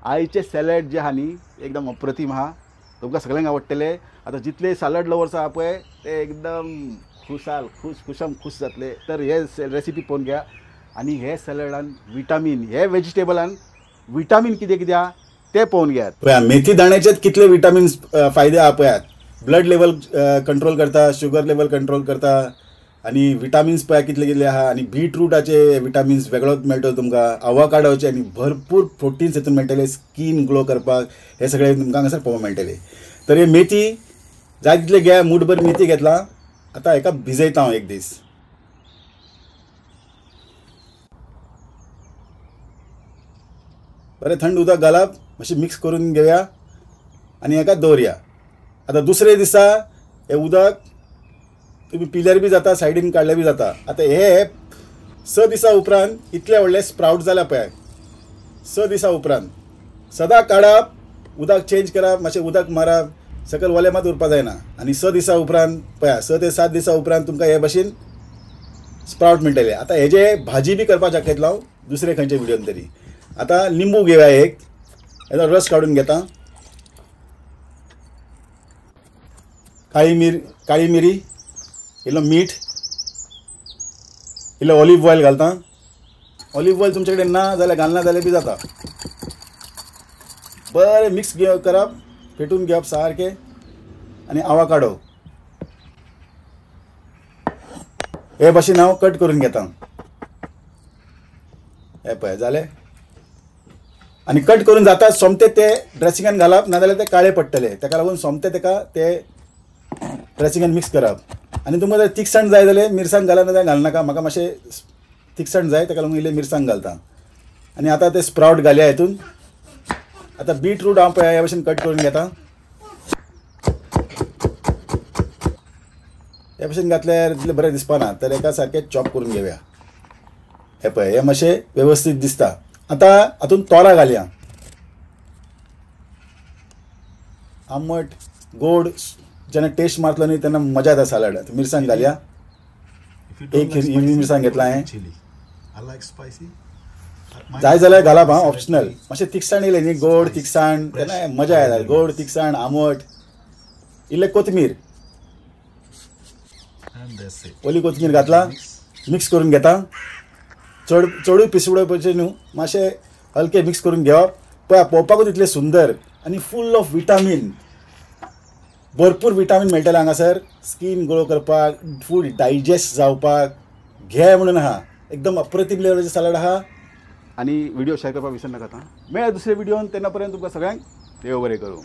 आयचे सॅलड जे आहा न्ही एकदम अप्रतिम आहा, तुमकां सगळ्यांक आवडटले। आतां जितले सॅलड लवर्स आहा पळय ते एकदम खुशाल खुश खुशम खुश जातले। तर हे रेसिपी पळोवन घ्या आनी हे सॅलडान विटामीन, हे वेजिटेबलान विटामीन कितें कितें आहा ते पळोवन घेयात। पळया मेथी दाण्याचे कितले विटामिन्स फायदे आहा पळयात। ब्लड लेवल कंट्रोल करता, शुगर लेवल कंट्रोल करता आनी विटामिन्स पळया कितले कितले आहा। आनी बीटरूटाचे विटामिन्स वेगळोच मेळटलो तुमकां, आवाकाडोचे आनी भरपूर प्रोटीन्स हितून मेळटले, स्कीन ग्लो करपाक हे सगळे तुमकां हांगासर पळोवंक मेळटले। तर हे मेथी जाय तितले घे, मूठभर मेथी घेतला। आतां हेका भिजयता हांव एक दीस। बरें थंड उदक घालप, मातशें मिक्स करून घेवया आनी हेका दवरया। आतां दुसरे दिसा हें उदक तुमी पिल्यार बी जाता, सायडीन काडल्यार बी जाता। आतां हे 6 दिसां उपरांत इतले व्हडले स्प्रावट जाल्या पळय। 6 दिसां उपरांत सदां काडप, उदक चेंज करप, मातशें उदक मारप, सकयल वोलें मात उरपा जायना। आनी 6 दिसां उपरांत पळया, 6 ते 7 दिसां उपरांत तुमकां हे भाशेन स्प्रावट मेळटले। आतां हेजे भाजी बी करपाक शकतलो हांव दुसरे खंयचे व्हिडियोन तरी। आतां लिंबू घेवया एक, हेजो रस काडून घेता। काळी मिरी, इल्लो मीठ, इल्लो ऑलिव्ह ऑयल घालता। ऑलिव्ह ऑयल तुमचे कडेन ना जाल्यार घालना जाल्यार बी जाता। बरें मिक्स करप, फेटून घेवप सारकें आनी आवाकाडो हे भाशेन हांव कट करून घेता। हे पळय जालें। आनी कट करून जाता सोमते ते ड्रेसिंगान घालप, नाजाल्यार ते काळे पडटले, ताका लागून सोमते तेका ते ड्रेसिंगान मिक्स करप। आनी तुमकां जर तिखसाण जाय जाल्यार मिरसांग घाला, नाजाल्यार घालनाका। म्हाका मातशें तिखसाण जाय ताका लागून इल्लें मिरसांग घालता। आनी आतां ते स्प्रावट घालया हितून। आतां बीटरूट हांव पळय ह्या भाशेन कट करून घेता। ह्या भाशेन घातल्यार तितलें बरें दिसपाना, तर एका सारकें चॉप करून घेवया। हें पळय हें मातशें वेवस्थीत दिसता। आतां हातूंत तोरां घालया, आंबट गोड जेन्ना टेस्ट मारतलो न्ही तेन्ना मजा येता सॅलड। मिरसांग घालया, एक हिरवी मिरसांग घेतला हांवें। जाय जाल्यार घालप हां, ऑप्शनल। मातशें तिखसाण येयलें न्ही, गोड तिखसाण, तेन्ना मजा येता। गोड तिखसाण आंबट, इल्लें कोथमीर, ओली कोथमीर घातला, मिक्स करून घेता। चड चडूय पिसवडोवपाचें न्हू, मातशें हलकें मिक्स करून घेवप। पळय पळोवपाकूच इतलें सुंदर आनी फूल ऑफ विटामीन, भरपूर विटामीन मेळटलें हांगासर। स्कीन ग्लो करपाक, फूड डायजेस्ट जावपाक घे म्हणून आहा, एकदम अप्रतिम लेवलाचें सॅलड आहा। आनी व्हिडिओ शेअर करपाक विसर नाकात। मेळ्या दुसरे व्हिडियोन, तेन्ना पर्यंत तुमकां सगळ्यांक देव बरें करूं।